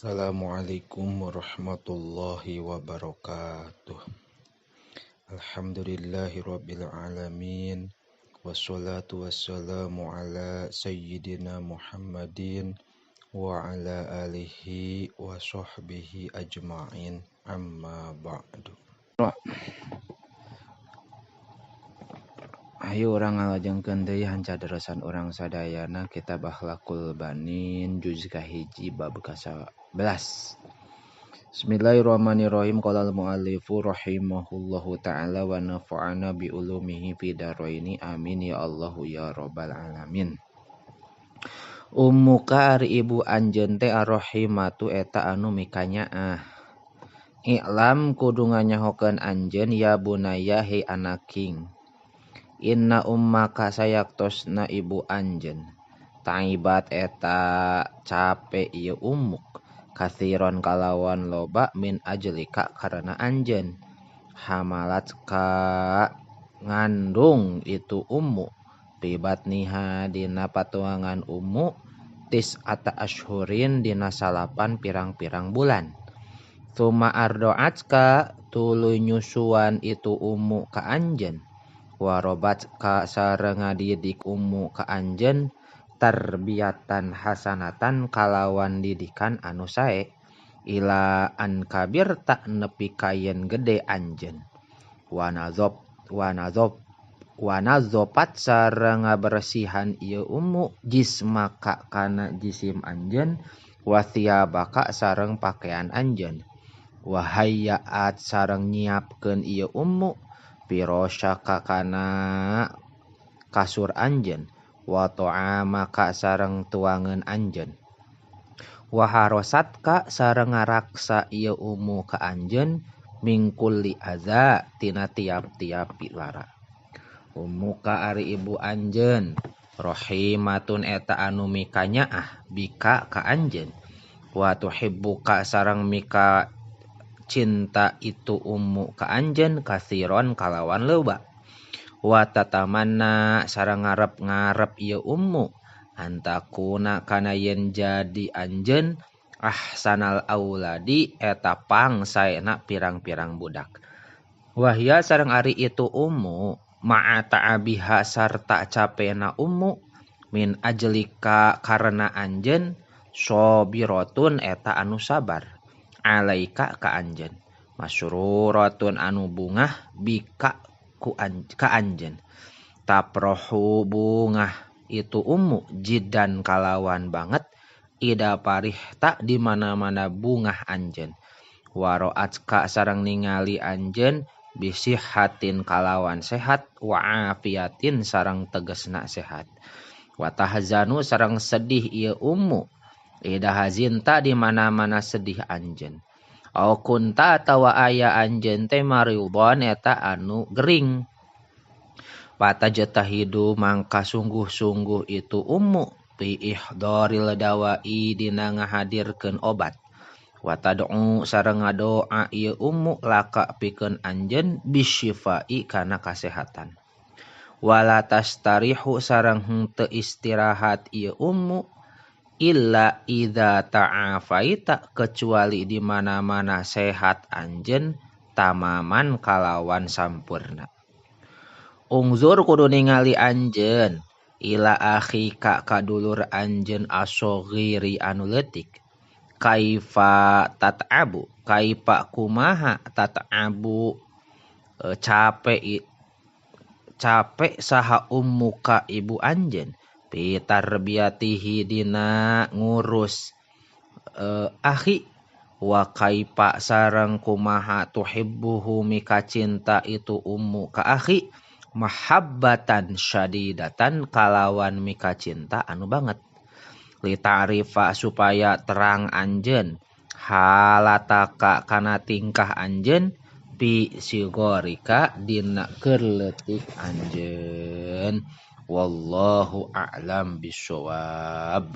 Assalamualaikum warahmatullahi wabarakatuh. Alhamdulillahirabbil alamin. Wassalatu wassalamu ala sayyidina Muhammadin wa ala alihi wa sahbihi ajma'in. Amma ba'du. Ayo urang ngalajengkeun deui hancaderesan urang sadayana kitab Akhlaqul Banin juz kahiji bab ka-11. Bismillahirrahmanirrahim. Qala al-muallifu rahimahullahu ta'ala wa nafa'ana bi ulumihi fi dharaini amin ya Allahu ya rabbal alamin. Ummuka ari ibu anjeun teh arrahimatu eta anu mikanyaah. I'lam kudu nganyahokeun anjeun ya bunaya he anaking. Inna ummaka sayaktosna ibu anjeun. Taibat eta cape ieu ummuk kathiron kalawan loba min ajlika karena anjeun. Hamalat ka ngandung itu ummu bibatniha dina patuangan ummu tis'ata ashhurin dina salapan pirang-pirang bulan. Tsumma ardo'atka tuluy nyusuan itu ummu ka anjeun. Warobat ka sareng ngadidik ummu ka anjeun tarbiyatan hasanatan kalawan didikan anu sae ila an kabir tak nepi ka yen gede anjeun. Wanazopat sareng ngabersihan ieu ummu jismaka kana jisim anjeun wathiyabaka sareng pakaian anjeun. Wahayyaat sareng nyiapkeun ieu ummu pirosyaka kana kasur anjeun wa ta'amaka sareng tuangeun anjeun. Wa harosatka sareng ngaraksa ieu ummu ka anjeun mingkulli adza tina tiap-tiap pilara. Ummuka ari ibu anjeun rahimatun eta anu mikanyaah bika ka anjeun wa tuhibbuka sareng mika cinta itu ummu ka anjeun kathiron kalawan loba. Wa tatamanna sareng ngarep-ngarep ieu ummu antakuna kana yen jadi anjeun ahsanal auladi eta pangsaena pirang-pirang budak. Wahya sareng ari itu ummu ma'a ta'abiha sarta capena ummu min ajlika karena anjeun sobiratun eta anu sabar alaika ka anjeun masruratun anu bungah bika ku ka anjeun. Taprohu bungah itu ummu jidan kalawan banget ida parih tak di mana-mana bungah anjeun. Waroat ka sareng ningali anjeun bisihatin kalawan sehat wa afiatin sareng tegesna sehat. Wa tahzanu sareng sedih ieu ummu ida hazinta di mana-mana sedih anjeun. Au kunta atawa aya anjeun teh mariudon eta anu gering. Patajtahidu mangka sungguh-sungguh itu ummu fi ihdharil dawai dina ngahadirkeun obat. Wa tad'u sareng ngadoa ieu ummu laka pikeun anjeun bisyifai kana kasehatan. Wala tastarihu sareng henteu istirahat ieu ummu illa idza ta'afaita kecuali di mana-mana sehat anjeun tamaman kalawan sampurna. Ungzur kudu ningali anjeun ila akhika kadulur anjeun asogiri anu leutik. Kaifa tat'abu kaifa kumaha tat'abu capek saha ummuka ibu anjeun fi tarbiyatihi dina ngurus akhi wa kaifa sareng kumaha tuhibbuhu mika cinta itu ummu ka akhi mahabbatan syadidatan kalawan mika cinta anu banget. Li ta'rifa supaya terang anjeun halataka kana tingkah anjeun fi sigorika dina keur leutik anjeun. Wallahu a'lam bishawab.